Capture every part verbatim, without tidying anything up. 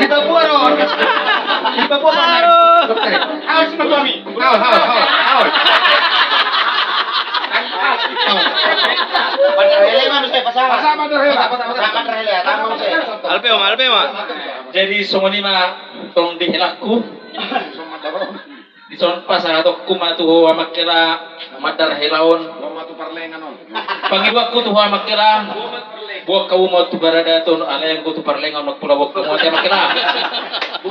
Di Papua do on. Di Papua do on. Aduh. Awas, Pak Tommy. Haus, haus, haus, haus. Haus. Patar hele, Mas, eh, pasang. Pasang patar hele. Pasang, pasang, pasang. Patar hele, ya. Alpe ma, alpe ma. Jadi songon i ma tong di helangku. Dison pasahatonku ma tu ho amang hela mandar hela on. Pangidoanku tu ho amang hela, boan hamu ma tu Baradaton, alai anggo tu Parlenga on, ndang pola boan hamu ate amang hela.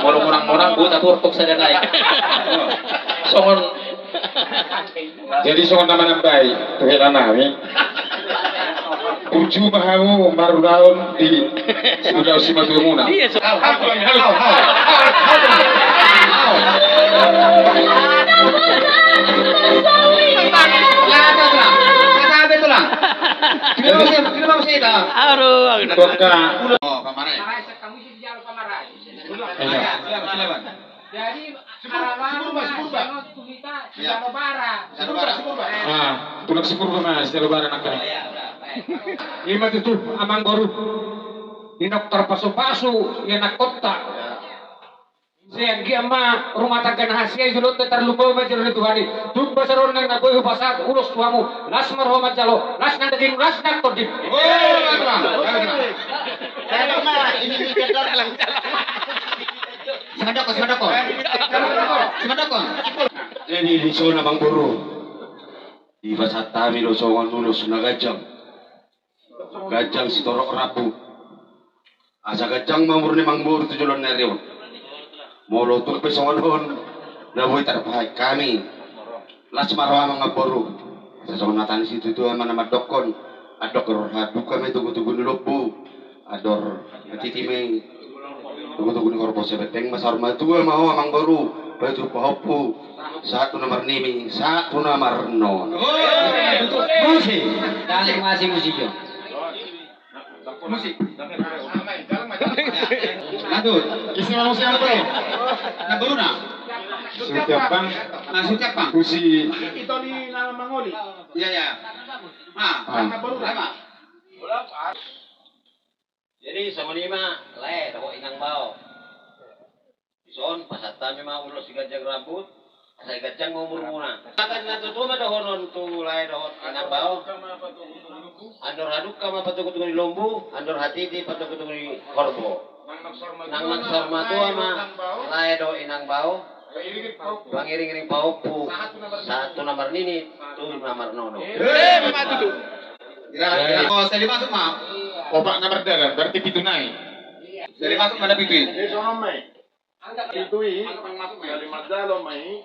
Molo monang-monang, boha taturtuk sada nai. Songon Jadi songon na manambai tu hela nami. Burju ma hamu marulaon di ulaon simatua muna. Iya, so- Hau, hau, hau, hau, hau, hau. Aduh, aku Toka. Oh, pamarai. Iya. Jadi, Sipurba, Sipurba. Sipurba, Sipurba. Ah, tulang Sipurba ma, Sipurba nangkin. Ima tutu, amang boru. Di na tarpasupasu ianakhonta. Sai anggiat ma rumah tangga na hasea i jolonta, tarlumobi ma jolo ni Tuhan i. Tung basa do on, naeng na boi hupasahat ulos tu hamu. Las ma roha manjalo, las na daging, las na tondi. Oh, tenang, tenang. Tenang, tenang. Simandokkon, simandokkon. Simandokkon. Jadi dison amang boru, dipasahat hami do songon ulos na ganjang. Ganjang sitorop rambu. Asa ganjang ma umur ni amang boru tu joloan ni ari on. Molo tung pe songon on na boi tarpasahat hami. Las ma roha amang boru. Asa songon hata ni situatua ma na mandokkon. Andor haduka ma i togu-togu ni lombu. Andor hatiti ma i togu-togu ni horbo. Sai benteng ma saur matua ma ho amang boru, patudu pahompu, sahat tu na marnini, sahat tu na marnono. Musik. Musik. Lanjut. Isi ma musik apa? Na baru na. Suti apa? Na suti apa? Pusi. Itu di nama Mangoli. Iya, iya. Ah. Na baru na. Jadi songon i ma, lae dohot inang bao. Dison pasahat hami ma ulos siganjang rambu, asa ganjang ma umurmuna. Asa na tutu ma dohonon tu lae dohot inang bao. Andor haduka ma patogu-togu ni lombu, andor hatiti patogu-togu ni horbo. Nang saur matua ma lae dohot inang bao. Pangiring-iring pahompu, sahat tu na marnini, tu na marnono. Ira, ira, oh, sali masuk ma. Opat na mardalan, berarti pitu nai. Sali masuk ma na pitu i. Pitu i, sali mardalan ma i.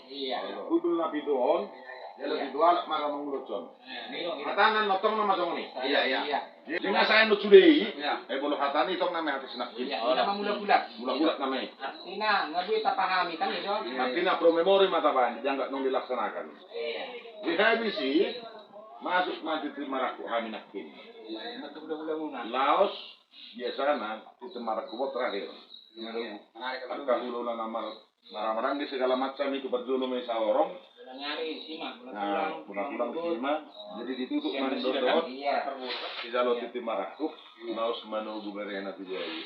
Hundul na pitu on. Jala pitu halak ma ra manguloson. Hatana tong nama songon i. Iya, iya. Jadi nga saen do sude i. Iya. Eh, molo hatana tong nama hata sinangkin. Iya, nama mulak-mulak. Mulak-mulak nama i. Artina nga boi tapahami kan, iya. Artina pro memori ma tabaen, jangka nung dilaksanakan. Iya. Di habis i, masuk ma titi marangkup hami nangkin. Iya, iya. Laos, biasana, titi marangkup terakhir. Iya, iya. Angka hulahula na mar- Marhahamaranggi segala macam i tu parjolo ma i saorong. Nah, pulang-pulang disi ma. Jadi ditutup ma ning dohot. Dijalo titi marangkup. Laos manogu berena tu jai.